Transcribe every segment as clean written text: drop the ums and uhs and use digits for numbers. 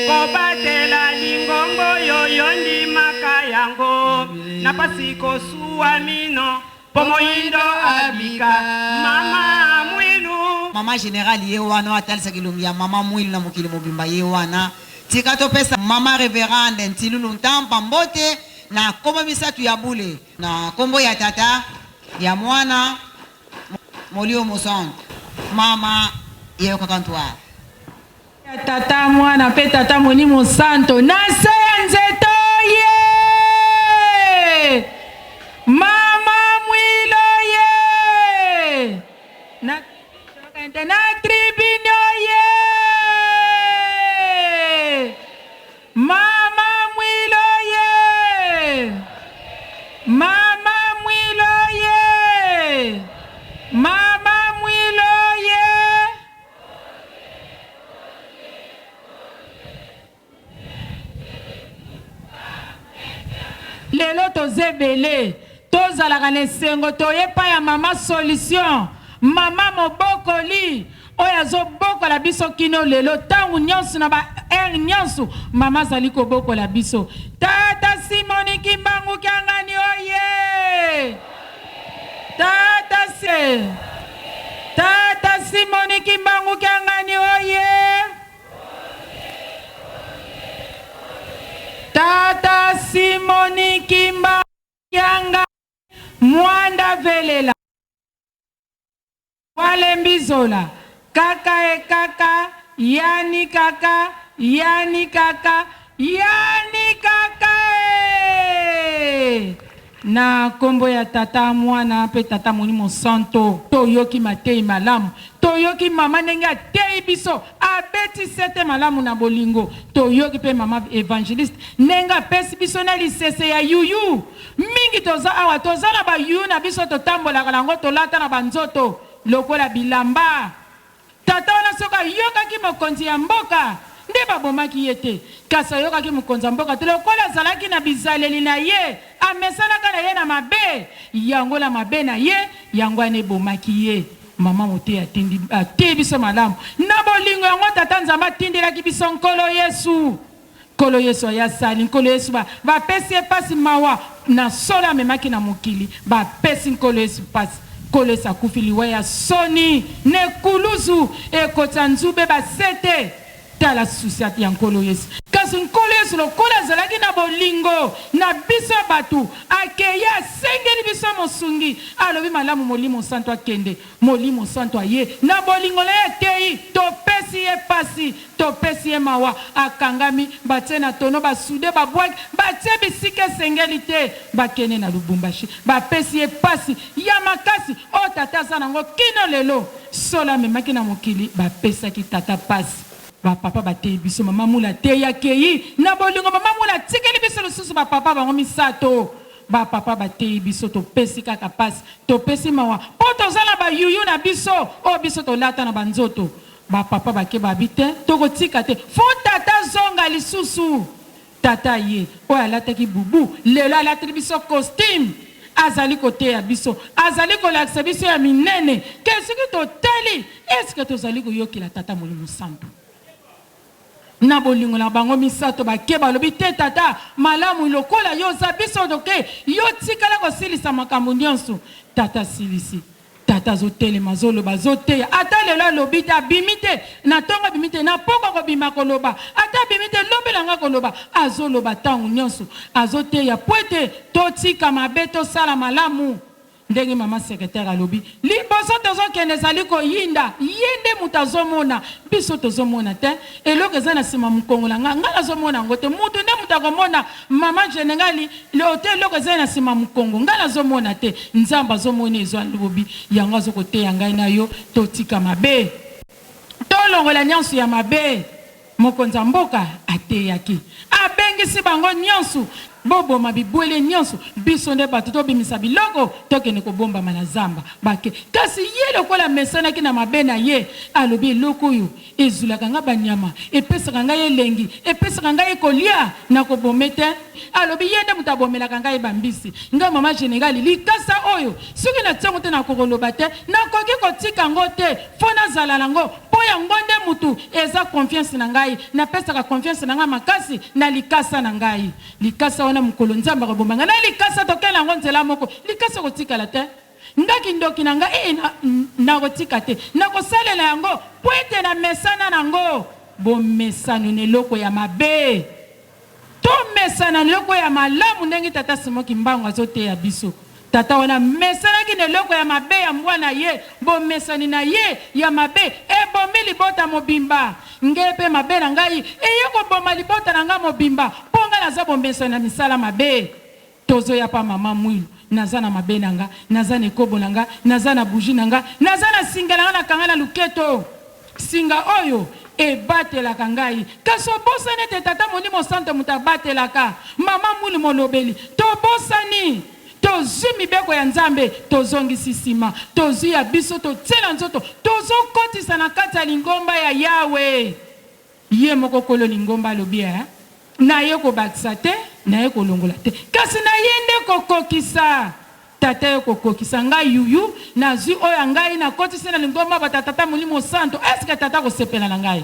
Kobatela lingombo yo yondimaka yango na pasi kosuwa mino po moyindo abika mama Mwilu. Mama general ye wana oyo atalisaka elongi ya mama Mwilu na mokili mobimba ye wana. Tika topesa mama reverende Ntilulu Ntampa mbote na kombo misatu ya bule. Na kombo ya Tata, ya Mwana, Molimo Mosantu. Mama yeyokaka ntwala. Ya Tata, Mwana, mpe Tata Molimo Santo na se ya nzete oye! Mama Mwilo ye! Na na tribune oye! Mama Mwilo ye! Mama Mwilo ye! Mama Mwilo ye! Lelo toza ebele tozalaka na esengo toye epai ya mama solution mama mobokoli oyo azobokola biso kino lelo ntango nyonso na ba heure nyonso mama azali kobokola biso tata simoni kimbangu kiangani oye Tata se Tata Simoni Kimbangu Kiangani oye Tata Simoni Kimbangu Kiangani Mwanda velela Walembi zola Kaka e kaka Yani kaka Yani kaka Yani kaka e Na kombo ya Tata, Mwana, mpe Tata Molimo Santo. Toyoki mateyi malamu. Toyoki mama ndenge ateyi biso, abeti sete malamu na bolingo. Toyoki mpe mama evangeliste ndenge apesi biso na lisese ya yuyu. Mingi toza awa, toza na ba yuyu na biso totambolaka na yango, tolata na ba nzoto lokola bilamba. Tata wana soki ayokaki mokonzi ya mboka nde babomaki ye te. Kasi ayokaki mokonzi ya mboka te lokola azalaki na bizaleli na ye, amesanaka na ye na mabe, yango na mabe na ye, yango wana ebomaki ye. Mama moteyi atindi, ateyi biso malamu na bolingo yango Tata Nzambe atindelaki biso Nkolo Yesu. Nkolo Yesu aye asali, Nkolo Yesu ba, bapesi ye pasi, mawa na solo amemaki na mokili, bapesi Nkolo Yesu pasi. Nkolo Yesu akufi liwa ya soni na ekuluzu, ekotisa nzube ba sete. Tala souci ya Nkolo Yesu. Kasi Nkolo Yesu lokola azalaki na bolingo na biso batu, akeyi asengeli biso mosungi, alobi malamu Molimo Santu akende. Molimo Santu aye na bolingo na ye ateyi, topesi ye pasi, topesi ye mawa, akangami, batie na tono, ba soude, ba bwaki, batie bisika esengeli te, bakende na Lubumbashi, bapesi ye pasi ya makasi oyo tata aza na yango kino lelo, solo amemaki na mokili, bapesaki tata pasi. Ba papa bateyi biso, mama Mula ateyi, akeyi na bolingo, mama Mula atikeli biso lisusu ba papa bango misato. Ba papa bateyi biso topesi kaka pasi topesi mawa po toza na ba youyou na biso oyo biso tolata na ba nzoto ba papa bake babi te tokotika te faut tata azonga lisusu tata aye oyo alataki boubou lelo alateli biso costume azali koteya biso azali kolakisa biso ya minene ke soki totali est ce que tozali koyokela tata molimo santu Na bolingo na bango misato bake balobi te tata malamu lokola yo oza biso toke yo tikala kosilisa makambo nionso tata asilisi tata azotelema azoloba azoteya ata lelo alobi te abimi te na tongo abimi te na pokwa akobima akoloba ata abimi te lobi na yango akoloba azoloba tango nionso azoteya po ete totika mabe tosala malamu Ndenge mama secretaire alobi, liboso tozo kende ezali koyinda, ye nde mutu azo mona, biso tozo mona te, eloko eza na sima mukongo na nga, nga nazo mona yango te, mutu nde mutu ako mona, mama generali ote eloko eza na sima mukongo, nga nazo mona te, Nzambe azo mona ezo alobi, yango azo koteya ngai na yo, totika mabe, tolongola nionso ya mabe. Mokonzi ya mboka ateyaki. Abengisi bango nionso. Boboma bibwele nyonso, biso nde bato tobimisa biloko, tokende kobombama na zamba. Bake. Kasi ye lokola amesanaki na mabe na ye, alobi, Eloko oyo ezwilaka ngai banyama, epesaka ngai elengi, epesaka ngai kolia, nakobome te. Alobi, Ye nde moto abomelaka ngai bambisi. Ngai mama generali, likasa oyo, soki natie yango te, nakokoloba te. Nakoki kotika yango te. Faut nazala na yango. Po yango nde mutu eza confiance na ngai. Napesaka confiance na ngai makasi na likasa na ngai. Likasa wana mokolo Nzambe akoboma ngai na likasa tokende yango nzela moko. Likasa ekotikala te. Nga kindoki na nga ee na nakotika te. Nakosalela yango po ete na mesana na ngo. Bomesano na eloko ya mabe. Tomesana na eloko ya malamu ndenge tata Simon Kimbangu azoteya biso. Tata wana amesanaki na eloko ya mabe ya mbwa na ye, bomesani na ye ya mabe ebomi libota mobimba. Nge pe mabe na ngai eye koboma libota na ngai mobimba po ngai naza bomesani na misala mabe. Tozoya pa mama Mwilu, naza na mabe na nga, naza na ekobo na nga, naza na bougie na nga, naza na singa na nga nakanga na luketo. Singa oyo ebatelaka ngai. Kasi obosani ete Tata Molimo Santo moto abatelaka. Mama Mwilu molobeli, tobosani. Tozui mibeko ya Nzambe, tozongisi sima. Tozui ya biso, totie na nzoto, tozokotisa na kati ya lingomba ya Yawe. Ye moko Nkolo lingomba alobi, Ee, naye kobakisa te, naye kolongola te, kasi naye nde kokokisa. Tata ye kokokisa. Ngai Youyou, nazui oyo ya ngai, nakotisi na lingomba bato ya Tata Molimo Santo. Est-ce que Tata akosepela na ngai?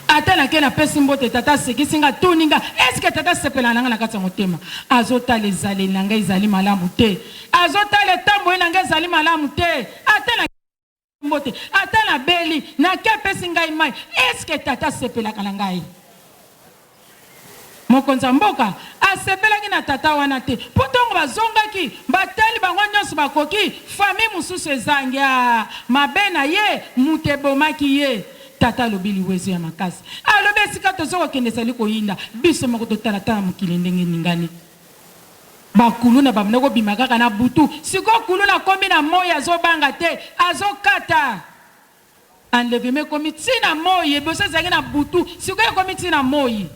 Ata nake napesi mbote, Tata asekisi ngai, atuni ngai, est-ce que Tata asepelaka na ngai na kati ya motema? Azotala ezaleli na ngai ezali malamu te. Azotala etamboli na ngai ezali malamu te. Ata na. Mbote ata na beli nake apesi ngai mayi est ce que tata asepelaka na ngai? Mokonzi ya mboka asepelaki na tata wana te po tango bazongaki batali bango nionso bakoki famille mosusu ezangi aah mabe na ye mutu ebomaki ye tata alobi liwa ezo ya makasi alobi esika tozo kokende ezali koyinda biso moko totala tala mokili ndenge eningani. Ba kuluna ba banda ko bima kaka na butu sikoyo kuluna akomi na moyi azo banga te azo kata enlevement ekomi ti na moyi eboso ezalaki na butu sikoyo ekomi ti na moyi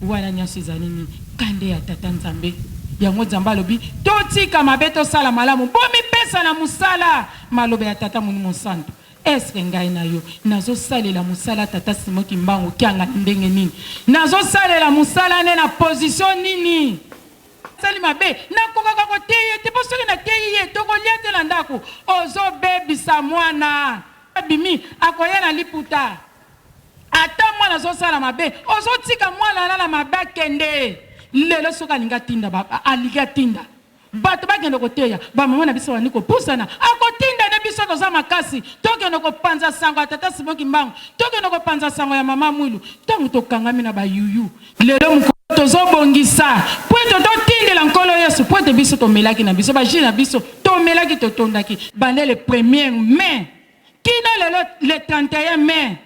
wana nionso ezali nini kanda ya tata nzambe yango nzambe alobi totika mabe tosala malamu bomipesa na musala maloba ya tata molimo santu Est-ce que ngai na yo nazo salela musala tata Simon kimbangu kiangani ndenge nini? Nazo salela musala ne na position nini? Asali mabe nakokaka koteyi ye te po soki nateyi ye tokolia te na ndaku. Ozo bebisa mwana. Abimi akoya na liputa. Ata mwana azo sala mabe ozo tika mwana wana na mabe akende. Lelo soki alingi atinda ba alingi atinda. Bato bakende koteya, ba mama na biso babandi kopusana, akotinda nde biso toza makasi tokende kopanza sango ya tata Simon Kimbangu, tokende kopanza sango ya mama Mwilu, tango tokangami na ba youyou. Lelo mokolo tozobongisa mpo ete totindela Nkolo Yesu, mpo ete biso tomelaki na biso ba jus na biso, tomelaki totondaki banda le premier mai kino lelo le 31 mai.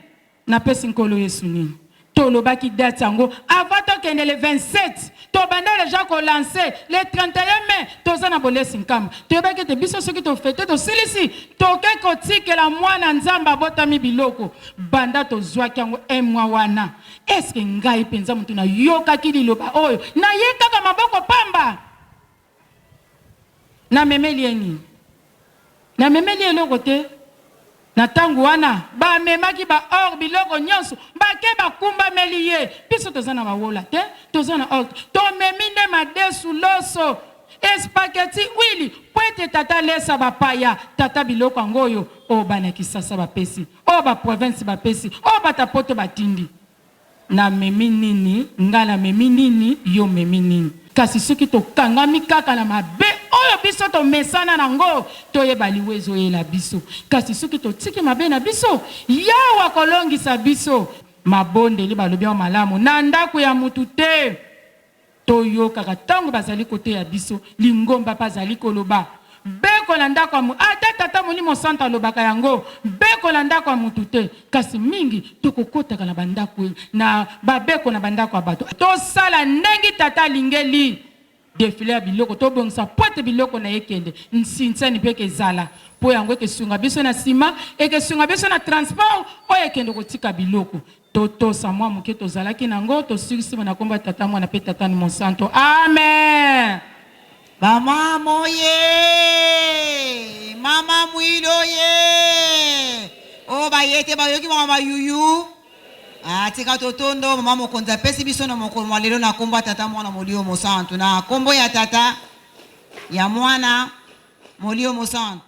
Napesi Nkolo Yesu nini? Tolobaki date yango avant tokende le 27, tobanda dejà ko lancer le 31 mai toza na Bolesi Nkamba. Toyebaki ete biso soki to fete tosilisi toke kotikela mwana Nzambe abotami biloko. Banda tozwaki yango un mois wana, est ce que ngai penza mutu nayokaki liloba oyo naye kaka maboko pamba? Namemeli ye nini? Namemeli ye eloko te. Na tango wana, bamemaki ba or, biloko nyonso, bake bakumbameli ye. Biso toza na bawola te, toza na or te. Tomemi nde madesu, loso, espaghetti, huile, mpo ete tata alesa bapaya. Tata biloko yango oyo, oyo bana Kisasa bapesi, oyo ba province bapesi, oyo bato ya poto batindi. Namemi nini? Ngai namemi nini? Yo omemi nini? Kasi soki tokangami kaka na mabe oyo biso tomesana na yango, toyeba liwa ezoyela biso. Kasi soki totiki mabe na biso, Yawe akolongisa biso. Mabondeli balobi yango malamu na ndako ya mutu te. Toyokaka ntango bazali koteya biso, lingomba mpe azali koloba, Beko na ndako ya moto, ata Tata Molimo Santu alobaka yango, beko na ndako ya moto te. Kasi mingi tokokotaka na bandako, na babeko na bandako ya bato. Tosala ndenge Tata alingeli. Defile ya biloko, tobongisa mpo ete biloko na ye ekende nsinsani mpe ekezala, mpo yango ekesunga biso na nsima, ekesunga biso na transport oyo ekende kotika biloko. Totosa mwa moke tozalaki na yango, tosilisi na nkombo ya Tata, Mwana mpe Tata Mosanto. Amen. Mama moye, mama mwilo ye, oyo baye te bayoki mama mayuyu. Atika totondo mama mokonzi apesi biso na mokolo mwa lelo na nkombo ya Tata, Mwana, Molimo Mosantu, na nkombo ya Tata, ya Mwana, Molimo Mosantu.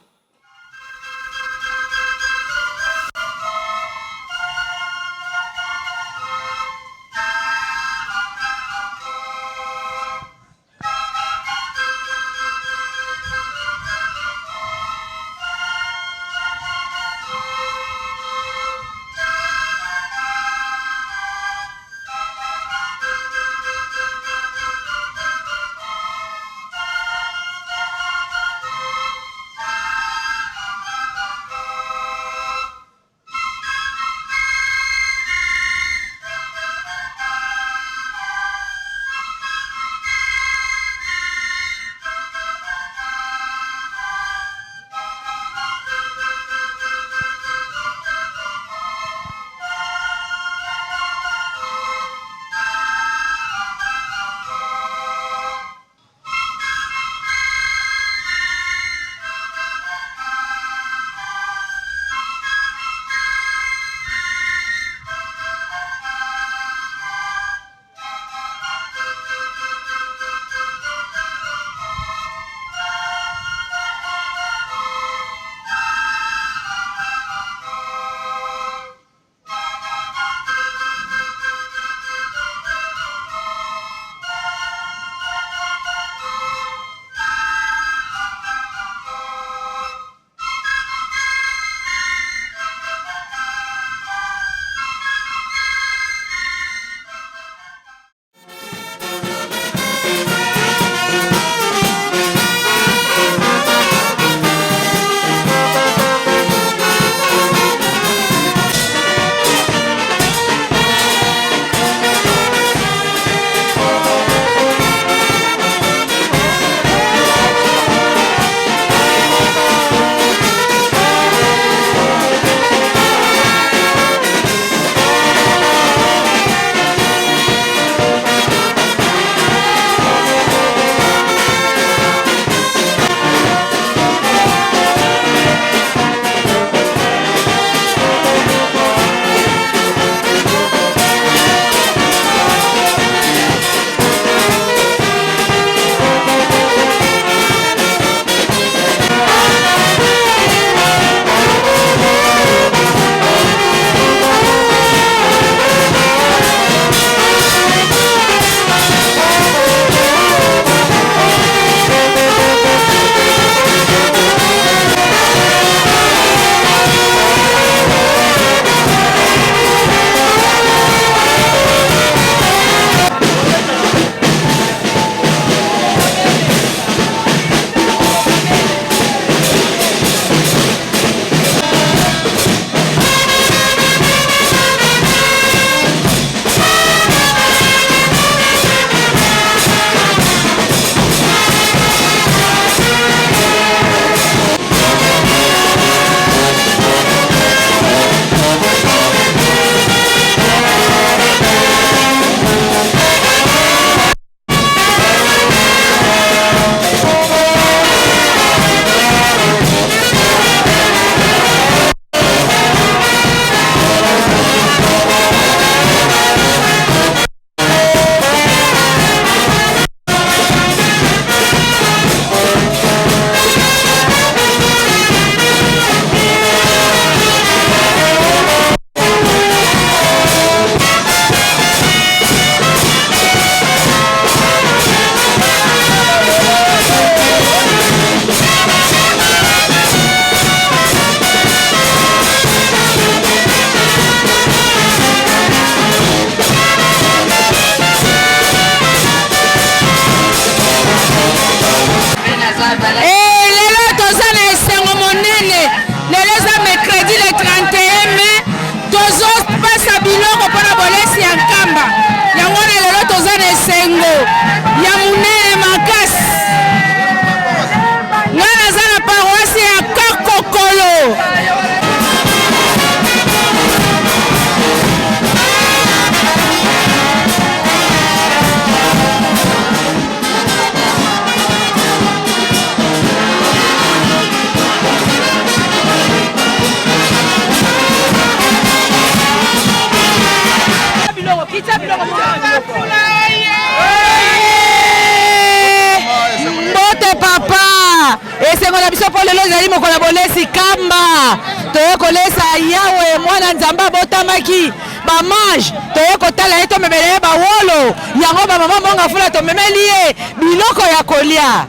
Esengo na biso mpo lelo ezali mokolo ya bolesi kamba. Toye kolesa Yawe mwana Nzambe abotamaki bamange, toye kotala ye, tomemela ye bawolo yango bamama Monga Fula tomemeli ye biloko ya kolia.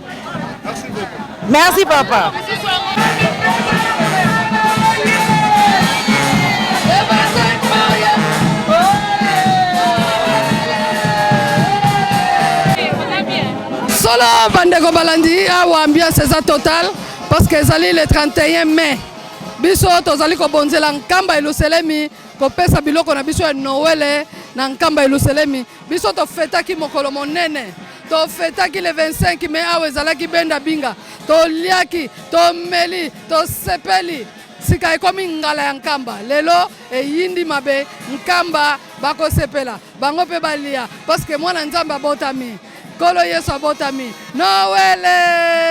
Merci papa. Solo bandeko balandi, awa ambiance eza total parce que ezali le 31 mai. Biso tozali kobonzela Nkamba Yelusalemi, kopesa biloko na biso ya Noele na Nkamba Yelusalemi. Biso tofetaki mokolo monene, tofetaki le 25 mai, awa ezalaki benda binga, toliaki, tomeli, tosepeli. Sika ekomi ngala ya Nkamba, lelo eyindi mabe, Nkamba bakosepela bango mpe balia parce que mwana Nzambe abotami, Nkolo Yesu abotami. Noele!